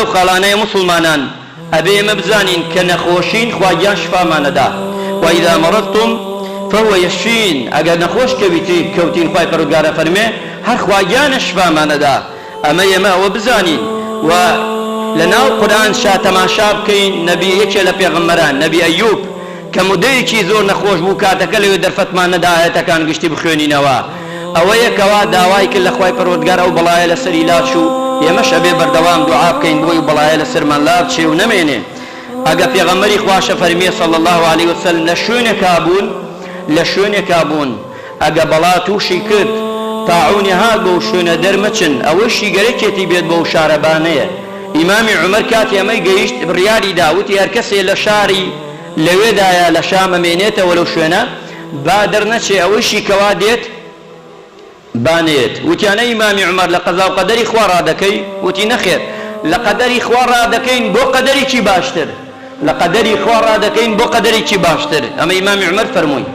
نوقتە و خاڵانەیە موسوڵمانان ئەبێ ئێمە بزانین کە نەخۆشین خوا گیان شفامان ئەدا، وإذا مرضتم فهو یشفین، ئەگەر نەخۆش کەویتین کەوتین خوای پەروەردگار ئەفەرموێ هەر خوا گیانە شفامان ئەدا، ئەمە ئێمە ئەوە بزانین و لە ناو قورئان شا تەماشا بکەین نەبی یەکێ لە پێغەمبەران نەبی ئەیوب کە مودەیەکی زۆر نەخۆش بوو کاتەکە لەوێ دەرفەتمان نەدا ئایەتەکان گشتی بخوێنینەوە ئەوەیە کەوا داوای کرد لە خوای پەروەردگار ئەو بەڵایە لەسەری لاچوو ئێمەش ئەبێ بەردەوام دوعا بکەین بۆی و بەڵایە لەسەرمان لابچێ و نەمێنێ ئەگە پێغەمبەری خواش ئەفەرموێ صلی اللە علیە وسلم لە شوێنێکا بوون لە شوێنێکا بوون ئەگە بەڵا تووشی کرد تاعونی هات بەو شوێنە دەرمەچن ئەوەیشی گەرەکێتی بێت بەو شارە با نەیەت ئیمامی عومەر کاتێ ئەمەی گەیشت بڕیاری دا وتی هەرکەسێ لە شاری لەوێدایە لە شام ئەمێنێتەوە لەو شوێنە با دەرنەچێ ئەوەیشی کەوا دێت با نەیەت. وتیان ئەی ئیمامی عومەر لە قەزاو قەدەری خوا ڕادەکەی؟ وتی نەخێر لە قەدەری خوا ڕادەکەین بۆ قەدەرێکی باشتر، لە قەدەری خوا ڕادەکەین بۆ قەدەرێکی باشتر، ئەمە ئیمامی عومەر فەرمووی.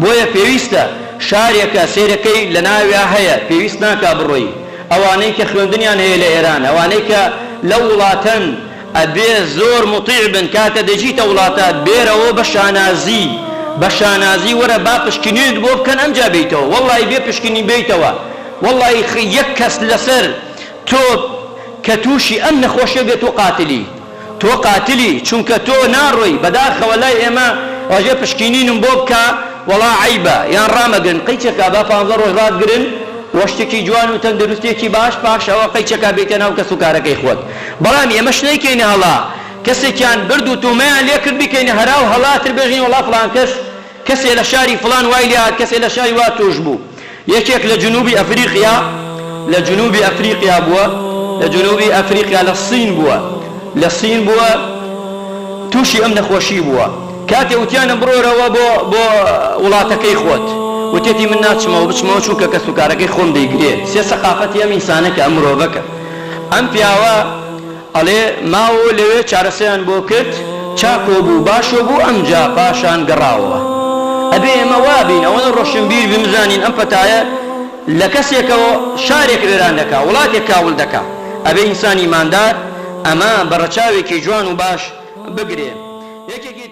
بۆیە پێویستە شارێکە سەیرەکەی لە ناویا هەیە پێویست ناکا بڕۆی، ئەوانەی کە خوێندنیان هەیە لە ئێران، ئەوانەی کە لەو وڵاتەن، ئەبێ زۆر موتیع بن کاتە دەجیتە وڵاتە بێرەوە بە شانازی بە شانازی وەرە با پشکنینت بۆ بکەن ئەمجا بێیتەوە وەڵڵاهی بێ پشکنین بێیتەوە وەڵڵاهی یەک کەس لەسەر تۆ کە توشی ئەم نەخۆشیە بێ تۆ قاتلی تۆ قاتلی چونکە تۆ ناڕۆی بەداخەوە لای ئێمە ڕەژێ پشکینینم بۆ بکە وەڵا عەیبە یان ڕامەگرن قەیچەکە با پانزە ڕۆژ ڕاتگرن وە شتێکی جوان و تەندروستیەکی باش پاش ئەوە قەیچەکە بێیتە ناو کەس و کارەکەی خۆت بەڵام ئێمەش نەیکەینە هەڵا کەسێکیان برد و تومەیان لێ کرد بیکەینە هەرا و هەڵا تر بێژین وەڵا فڵان کەس کەسێ لە شاری فڵان وای لێ هات کەسێ لە شاری وا توش بوو یەکێک لە جنوبی ئەفریقیا لە جنوبی ئەفریقیا بووە لە جنوبی ئەفریقیا لە سین بووە لە سین بووە توشی ئەم نەخۆشی بووە کاتێ وتیانە بڕۆرەوە بۆ بۆ وڵاتەکەی خۆت وتێتی من ناچمەوە بچمەوە چونکە کەس و کارەکەی خۆم دەیگرێ سێ سەقافەتی ئەم ئینسانەکە ئەم مرۆڤەکە ئەم پیاوە ئەڵێ ماوەوە لەوێ چارەسەیان بۆ کرد چاکۆ بوو باشۆ بوو ئەمجا پاشان گەڕاوەوە ئەبێ ئێمە وابین ئەوەنە ڕۆشنبیر بین بزانین ئەم پەتایە لە کەسێکەوە شارێک وێران دەکا وڵاتێک کاول دەکا ئەبێ ئینسانی ئیماندار ئەمە بە ڕەچاوێکی جوان و باش بگرێ یەکێکی.